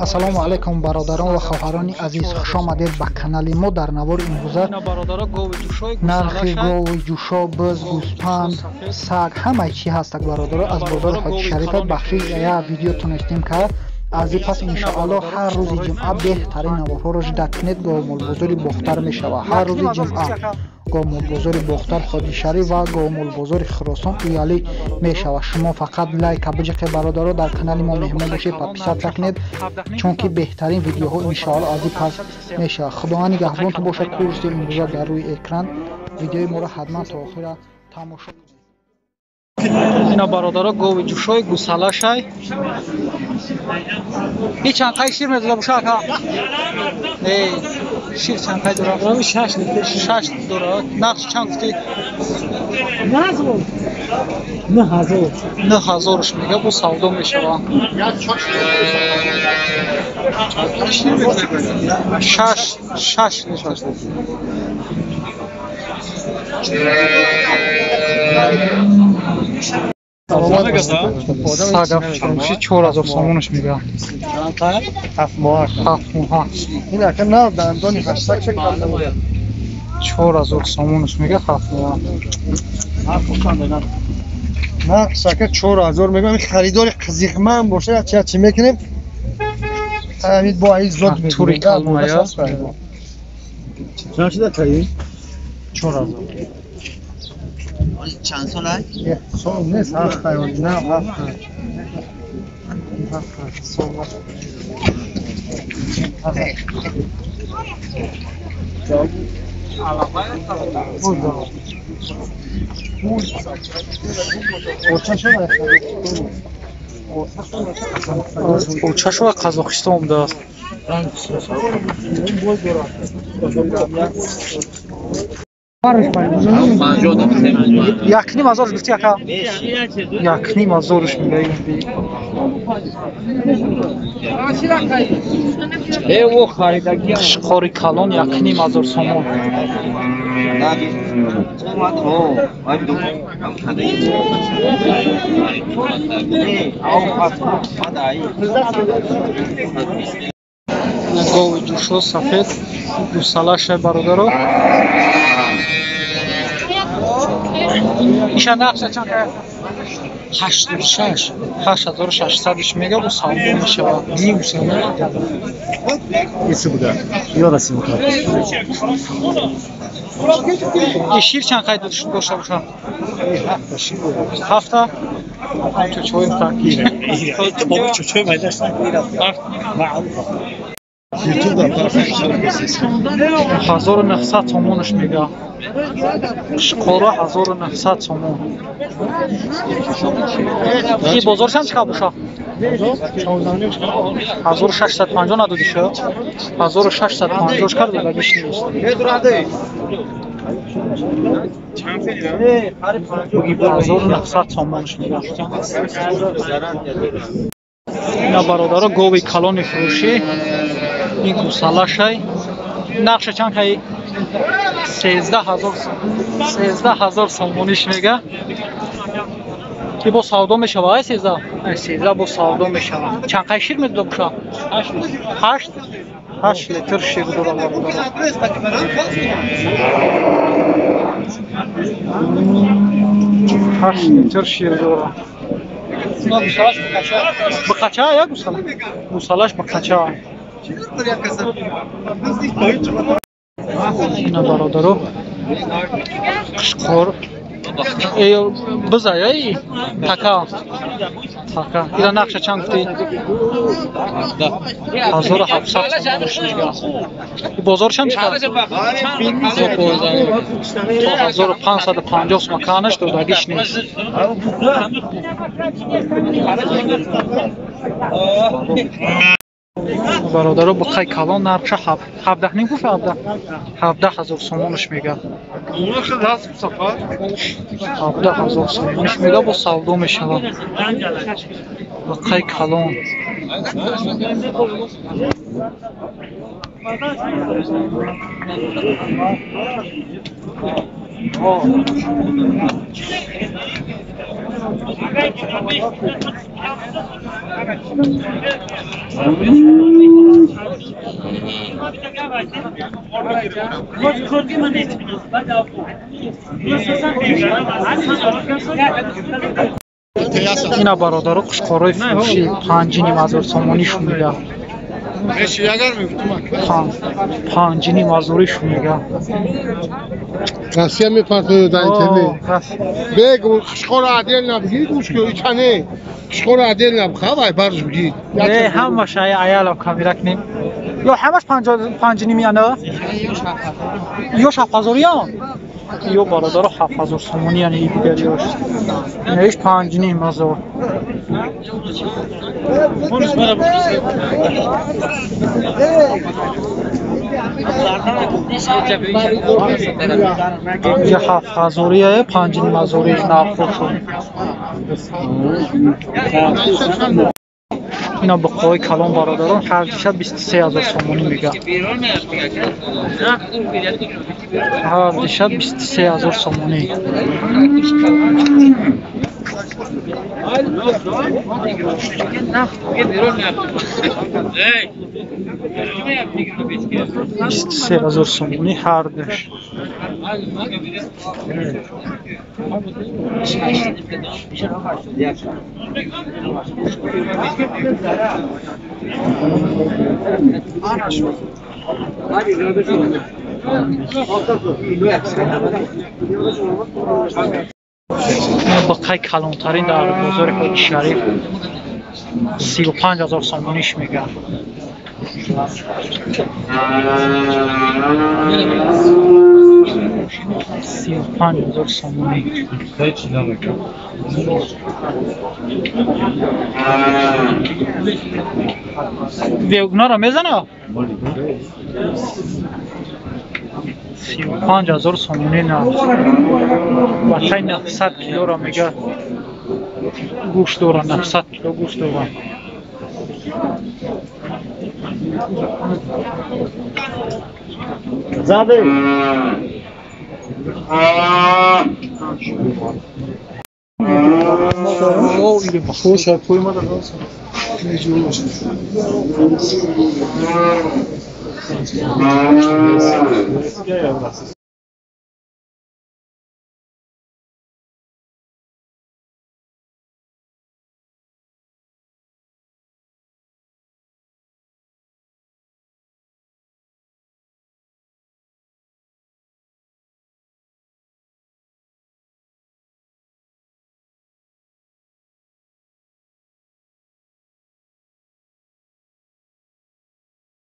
Ассалому алайкум бародарон ва хоҳарони азиз, хуш омадед ба канали мо. Дар навори имрӯза нархи гови ҷӯшо, буз, гӯспанд, саг, ҳамаи чӣ ҳастак бародаро аз бозори Ҳоҷи Шарифа бахши я видео тунистем кард. Аз ин пас иншоаллоҳ ҳар рӯзи ҷумъа беҳтарин наворҳоро жида кунед. Говмолбозори Бохтар мешавад ҳар рӯзи ҷумъа. Говмолбозори Бохтар, Ҳоҷи Шариф ва говмолбозори Хуросон уялӣ мешавад. Шумо фақат лайка биҷиқед бародаро, дар канали мо меҳмон бошед, подписаться кунед, чунки беҳтарин видеоҳо иншоаллоҳ аз ин пас мешавад. Худованд нигаҳбонтон бошад. Курси имрӯза дар рӯи экран, видеои моро ҳатман то охира тамошо кунед. Ина бародаро гови ҷӯшои гусалашай. И чанд қай шир медода боша ака? Не, шир чанд қай дора? 6 литр. 6 литр дора. Нарх чанд гуфтӣ? 9000. 9000-ш мега, бо савдо мешава. 6 6 литр. Сага фурӯши 4000 сомонаш мега. 7 моҳ. 7 моҳ. Ин ака нав дандони 800 шакл намуда. 4000 сомонаш мега 7 моҳ. Нарх шака 4000 мегӯям, ин харидори қизиқманд боша, ча чӣ мекунем? Ҳамин бо ин зод мегирем. Тури калмая. Чанд шуда таи? 4000. Чанд сол аст? Сол нест, ҳафт ай, на ҳафт. Ҳафт сол. Очашова Қазоқистон будааст. Якним ҳазорш гуфти ака? Якним ҳазорш мега. Қишқори калон якним ҳазор сомон. Гови ҷӯшо сафед гусалаша бародаро. Иша нақша чанд кая? 86. 8600-ш мега, бо савдо мешавад. И шир чанд қай дошта бошад? Ҳафта? Чӯчоим так. 1900 сомонаш мега. Қишқора 1900 сомон. И бозор чанд чиқа боша? 1650 надодӣ шо? 1650 кард додагиш нест. 1900 сомонаш мега. Ина бародаро гови калони фурӯшӣ, ин гусалашай. Нақша чанд кай? 13000 сомониш мега. Ки бо савдо мешава, ай 13? Ай 13 бо савдо мешава. Чанд қай шир медода боша? 8. 8 литр шир дора бародаро. 8 литр шир дора. Бақача я гусала? Гусалаш бақача. Ина бародаро қишқор биза яй така така. Ира нақша чанд гуфтӣ? 1700 сомонаш мега. Бозор чанд чиқа? То 1550 сомон канаш додагиш нест. Бародаро бақай калон нархша 17 ним гуфт, 17 000 сомонаш мега. 17 000 сомонаш мега, бо савдо мешавад. Бақай калон. Ина бародаро қушқорои фурӯшӣ 5,5 ҳазор сомонӣ шунида. 5,5 ҳазорӣ шунида. Россия мепартояд дар интернет. Бегу қушқоро отдельно бигир, гӯш ки ичане. Қушқоро отдельно бихавай барш бигир. Не, ҳамаш аялов камера кунем. Ё ҳамаш 5,5 ана? Ё 7 ҳазориям? Ё бародаро 7 ҳазор сомонӣ, яъне и дигариёш. Инаиш 5,5 ҳазор. Инҷа 7 ҳазорие, 5,5 ҳазори нархошон. Ина буққаҳои калон бародарон, ҳар диша 23 ҳазор сомонӣ мега. Ҳар диша 23 ҳазор сомонӣ. 23 ҳазор сомонӣ ҳар диш. Буққаи калонтарин дар бозори Ҳоҷи Шариф 35 ҳазор сомониш мега. 35 ҳазор сомонӣ. Бегунаро мезана? 35 ҳазор сомонӣ на. Бачаи 900 килоро мега гӯшт дора, 900 кило гӯшт дора. Заде. Слушай, пойма догнался.